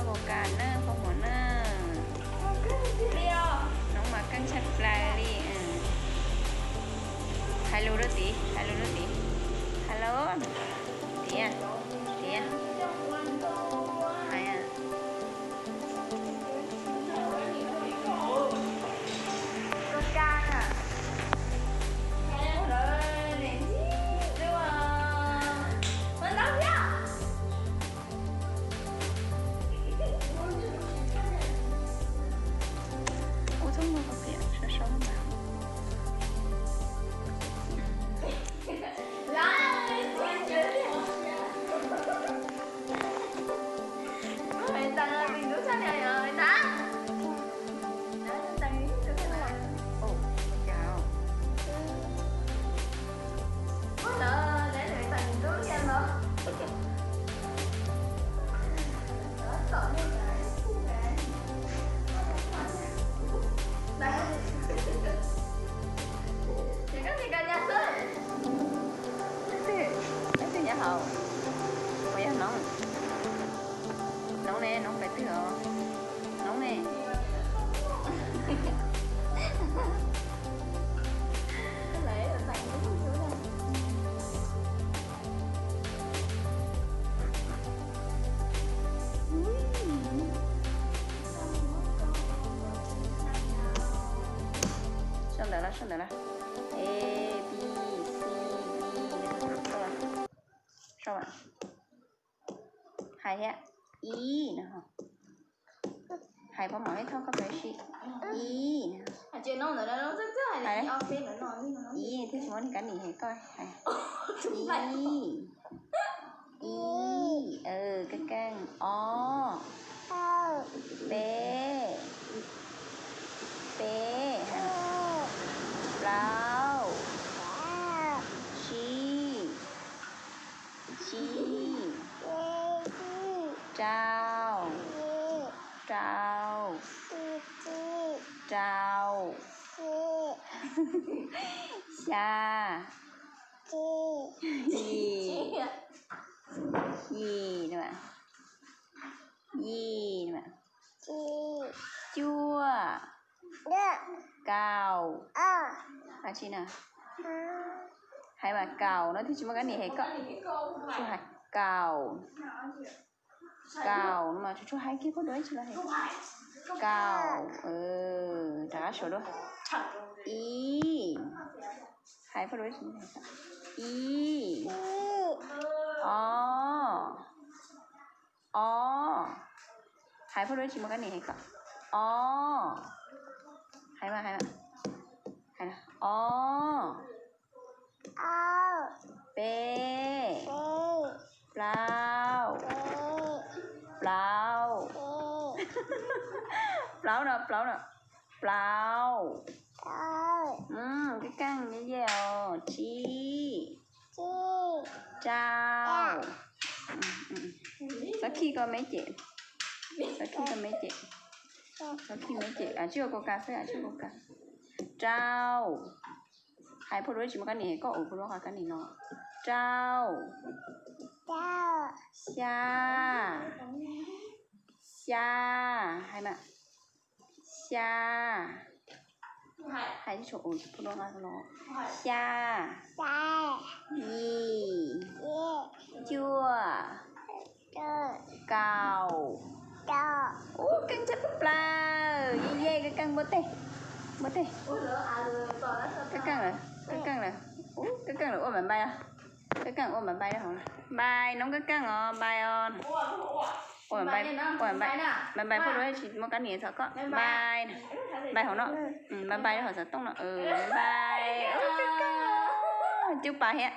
Coca na, poj hmov na. Noob mas keej tshaj plaws li. Hais lus rau tid, hais lus rau tid. Hello. Tias, tias. Hais. Ua txhob muag pom piam sov sov mas. Leej twg nyob hauv? Puas yog Noob? Noob ne, Noob pem twg os? Noob ne. Sau ntawv los, sau ntawv los. A, B, C, D. Sau, hais thiab. I no. Hais pov mom ib thoj koj peb si. I. Hais, i thiaj tsis muaj neeg kab nim hais koj. Hais, i. I. Keej keej. O. Peb. Peb. Plaub. Tsib. Tsib. Rau. Rau. Rau. Xya. Yim. Yim no. Yim no. Cuaj. Kaum. Hais tsis na? Hais mas kaum no thiaj tsis muaj kab nim hais koj. Tsuas hais kaum. Kaum no mas tsuas tsuas hais kiag phauj dua ib tsis los hais. Kaum. Rov qab suav dua. Ib. Hais phauj dua ib tsis los hais. Ib. Ob. Ob. Hais phauj dua ib tsis muaj kab nim hais koj. Ob. Hais mas, hais mas. Hais na. Ob. Peb. Plaub. Plaub. Plaub no, plaub no. Plaub. Keej keej, yej yej os. Tsib. Rau. Txhob khij koj me cem. Txhob khij koj me cem. Txhob khij me cem, tsis ua Coca xwb, tsis ua Coca. Rau. Hais phauj dua ib tsis muaj kab nim hais koj, ua phauj dua qhov kab nim no. Rau. Xya. Xya. Hais mas. Xya. Hais tsis tshua, ua phauj dua qhov no. Xya. Yim. Cuaj. Kaum. Ub, keej tshaj plaws, yej yej, keej keej, npuaj teg, npuaj teg. Keej keej lawm, keej keej lawm. Ub, keej keej lawm, ua npais npais os. Keej keej ua npais npais rau hauv. Npais, Noob keej keej os, npais os. Ua npais, ua npais, npais npais phauj dua tsis muaj kab nim txog koj. Npais, npais hauv no, npais npais rau hauv xov tooj no. Npais, keej keej, cub pas thiab.